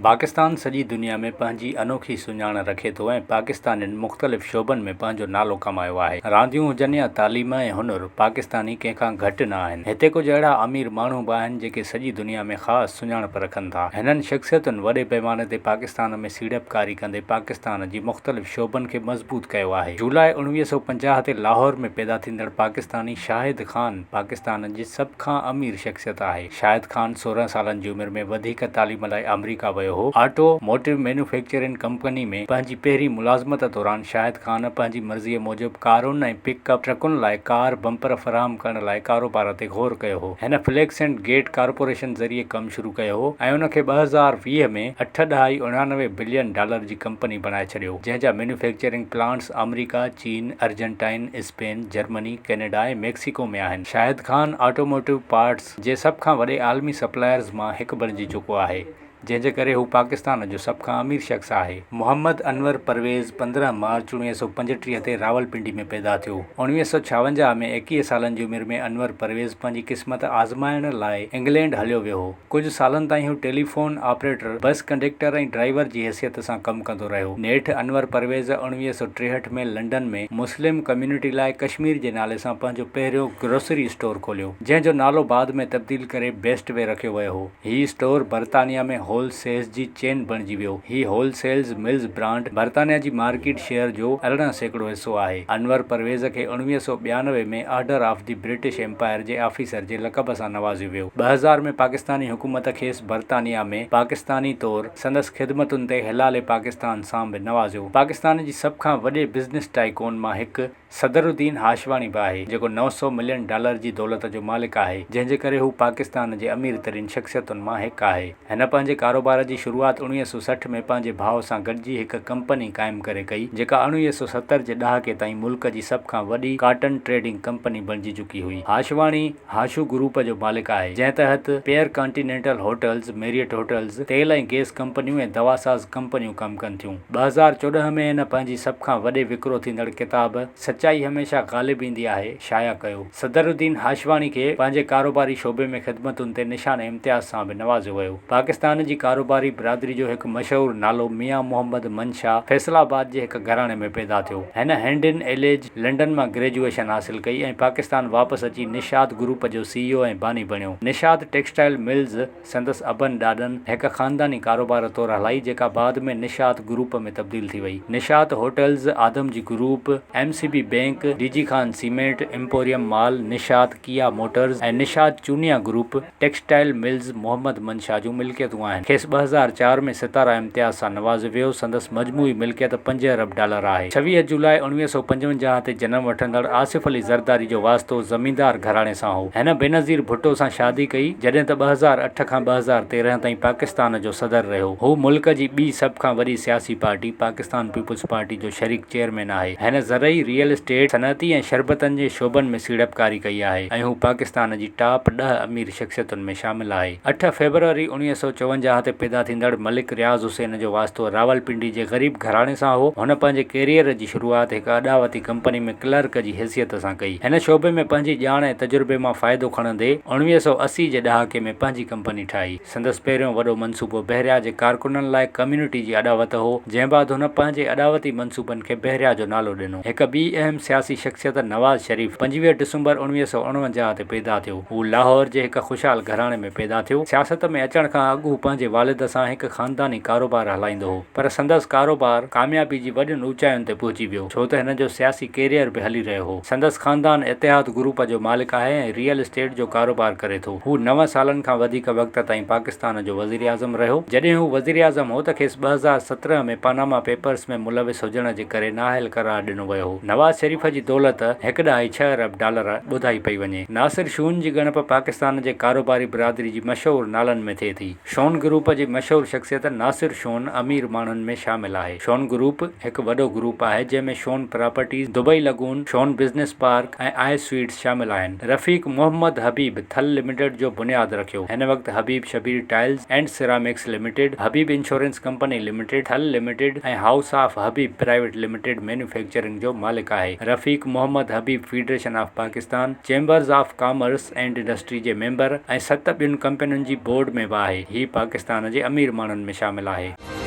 پاڪستان سڄي دنيا ۾ پنهنجي انوکي سڃاڻ رکي ٿو ۽ پاڪستانين مختلف شعبن ۾ پنهنجو نالو ڪمايو آهي. رانديون هجن يا تعليم ۽ هنر، پاڪستاني ڪنهن کان گهٽ نه آهن. هتي ڪجهه اهڙا امير ماڻهو به آهن جيڪي سڄي دنيا ۾ خاص سڃاڻپ رکن ٿا. هنن شخصيتن وڏي پئماني تي پاڪستان ۾ سيڙپڪاري ڪندي پاڪستان جي مختلف شعبن کي مضبوط ڪيو آهي. جولاء 1950 تي لاهور ۾ پيدا ٿيندڙ پاڪستاني شاهد خان پاڪستان جي سڀ کان امير شخصيت آهي. شاهد خان 16 سالن جي عمر ۾ وڌيڪ تعليم لاء آمريڪا ويو هو. آٽو موٽو مينوفيڪچرنگ ڪمپني ۾ پنهنجي پهرين ملازمت دوران شاهد خان پنهنجي مرضيء موجب ڪارن ۽ پڪ اپ ٽرڪن لاء ڪار بمپر فراهم ڪرڻ لاء ڪاروبار تي غور ڪيو هو. هن فليڪس اينڊ گيٽ ڪارپوريشن ذريعي ڪم شروع ڪيو هو ۽ ان کي 2020 ۾ اٺ ڏهائي 89 بلين ڊالر جي ڪمپني بڻائي ڇڏيو، جنهن جا مينوفيڪچرنگ پلانٽس آمريڪا، چين، Argentine, Spain, Germany, Canada ۽ Mexico ۾ آهن. شاهد خان آٽوموٽو پارٽس جي سڀ کان وڏي عالمي سپلائرز مان هڪ بڻجي چڪو آهي، جنهن جي ڪري هو پاڪستان جو سڀ کان امير شخص آهي. محمد انور پرويز 15 مارچ 1935 تي راولپنڊي ۾ پيدا ٿيو. 1956 ۾ 21 سالن جي عمر ۾ انور پرويز پنهنجي قسمت آزمائڻ لاء انگلينڊ هليو ويو هو. ڪجهه سالن تائين هو ٽيليفون آپريٽر، بس ڪنڊيڪٽر ۽ ڊرائيور جي حيثيت سان ڪم ڪندو رهيو. نيٺ انور پرويز 1963 ۾ لنڊن ۾ مسلم ڪميونٽي لاء ڪشمير جي نالي سان پنهنجو پهريون گروسري اسٽور کوليو، جنهن جو نالو بعد ۾ تبديل ڪري بيسٽ وي رکيو ويو هو. هي اسٽور برطانيا ۾ هول سيلز جي چين بڻجي ويو. هي هول سيلز ملز برانڊ برطانيا جي مارڪيٽ شيئر جو 18% حصو آهي. انور پرويز کي 1992 ۾ order of the British empire جي آفيسر جي لقب سان نوازيو ويو. 2000 ۾ پاڪستاني حڪومت کيس برطانيا ۾ پاڪستاني طور سندس خدمتن تي هلال پاڪستان سان به نوازيو. پاڪستان جي سڀ کان وڏي بزنس ٽائيڪون مان هڪ صدرالدين هاشواڻي به آهي، جيڪو 900 ملين ڊالر جي دولت جو مالڪ آهي، جنهن جي ڪري هو پاڪستان جي امير ترين شخصيتن مان هڪ آهي. هن پنهنجي ڪاروبار جي شروعات 1960 ۾ پنهنجي ڀاء سان گڏجي هڪ ڪمپني قائم ڪري ڪئي، جيڪا 1970 جي ڏهاڪي تائين ملڪ جي سڀ کان وڏي ڪاٽن ٽريڊنگ ڪمپني بڻجي چڪي هئي. هاشواڻي هاشو گروپ جو مالڪ آهي، جنهن تحت پيئر ڪانٽينينٽل هوٽلز، ميريٽ هوٽلز، تيل ۽ گئس ڪمپنيون ۽ دواساز ڪمپنيون ڪم ڪن ٿيون. 2014 ۾ هن پنهنجي سڀ کان وڏي وڪرو ٿيندڙ ڪتاب سچائي هميشه غالب ايندي آهي شايع ڪيو. صدرالدين هاشواڻي کي پنهنجي ڪاروباري شعبي ۾ خدمتن تي نشان امتياز سان به نوازيو ويو. پاڪستان جي ڪاروباري برادري جو هڪ مشهور نالو ميان محمد منشا فيصل آباد جي هڪ گهراڻي ۾ پيدا ٿيو. هن هينڊن ايليج، لنڊن مان گريجوئيشن حاصل ڪئي ۽ پاڪستان واپس اچي نشاط گروپ جو سي اي او ۽ باني بڻيو. نشاط ٽيڪسٽائل ملز سندس ابن ڏاڏن هڪ خانداني ڪاروبار طور هلائي جيڪا بعد ۾ نشاط گروپ ۾ تبديل ٿي وئي. Nishat hotels, Adamjee group, M C B bank, D G Khan cement, emporium mall, Nishat Kia motors ۽ Nishat Chunian group, textile mills Muhammad Mansha جون ملڪيتون آهن. کيس 2004 ۾ ستاره امتياز سان نوازيو ويو. سندس مجموعي ملڪيت پنج ارب ڊالر آهي. 26 جولاء 1955 تي جنم وٺندڙ آصف علي زرداري جو واسطو زميندار گهراڻي سان هو. هن بينظير ڀٽو سان شادي ڪئي، جڏهن ته 2008 کان 2013 تائين پاڪستان جو صدر رهيو. هو ملڪ جي ٻي سڀ کان وڏي سياسي پارٽي پاڪستان پيپلز پارٽي جو شريڪ چيئرمين آهي. هن زرعي، ريئل اسٽيٽ، صنعتي ۽ شربتن جي شعبن ۾ سيڙپڪاري ڪئي آهي ۽ هو پاڪستان جي ٽاپ ڏهه امير شخصيتن ۾ شامل آهي. اٺ فيبروري 1954 تي پيدا ٿيندڙ ملڪ رياض حسين جو واسطو راولپنڊي جي غريب گهراڻي سان هو. هن پنهنجي ڪيريئر جي شروعات هڪ اڏاوتي ڪمپني ۾ ڪلرڪ جي حيثيت سان ڪئي. هن شعبي ۾ پنهنجي ڄاڻ ۽ تجربي مان فائدو کڻندي 1980 جي ڏهاڪي ۾ پنهنجي ڪمپني ٺاهي. سندس پهريون وڏو منصوبو بحريا جي ڪارڪنن لاء ڪميونٽي جي اڏاوت هو، جنهن بعد هن پنهنجي اڏاوتي منصوبن کي بحريا جو نالو ڏنو. هڪ ٻي اهم سياسي شخصيت نواز شريف 25 ڊسمبر 1949 تي پيدا ٿيو. هو لاهور جي هڪ خوشحال گهراڻي ۾ پيدا ٿيو. سياست ۾ اچڻ کان اڳ هو پنهنجي والد سان هڪ خانداني ڪاروبار هلائيندو هو، پر سندس ڪاروبار ڪاميابي جي وڏين اوچاين تي پهچي ويو، ڇو ته هن جو سياسي ڪيريئر به هلي رهيو هو. سندس خاندان اتحاد گروپ جو مالڪ آهي ۽ ريئل اسٽيٽ جو ڪاروبار ڪري ٿو. هو نو سالن کان وڌيڪ وقت تائين پاڪستان جو وزيراعظم رهيو. جڏهن هو وزيراعظم هو ته کيس 2017 ۾ پاناما پيپرز ۾ ملوث هجڻ جي ڪري نااهل قرار ڏنو ويو هو. نواز شريف جي دولت هڪ ڏهائي ڇهه ارب ڊالر ٻڌائي پئي وڃي. ناصر شون جي ڳڻپ پاڪستان جي ڪاروباري برادري جي مشهور نالن ۾ ٿئي ٿي. شون گروپ جي مشهور شخصيت ناصر شون امير ماڻهن ۾ شامل آهي. شون گروپ هڪ وڏو گروپ آهي جنهن ۾ Shon properties, Dubai lagoon, Shon business park ۽ I suites شامل آهن. رفيق محمد حبيب ٿل لميٽيڊ جو بنياد رکيو. هن وقت Habib Shabbir tiles and ceramics limited, Habib insurance company limited, Thal limited ۽ house of Habib private limited manufacturing جو مالڪ آهي. Rafiq Muhammad Habib federation of Pakistan chambers of commerce and industry جي ميمبر ۽ ست ٻين ڪمپنين جي بورڊ ۾ به آهي. هي پاڪستان. پاڪستان جي امير ماڻهن ۾ شامل آهي.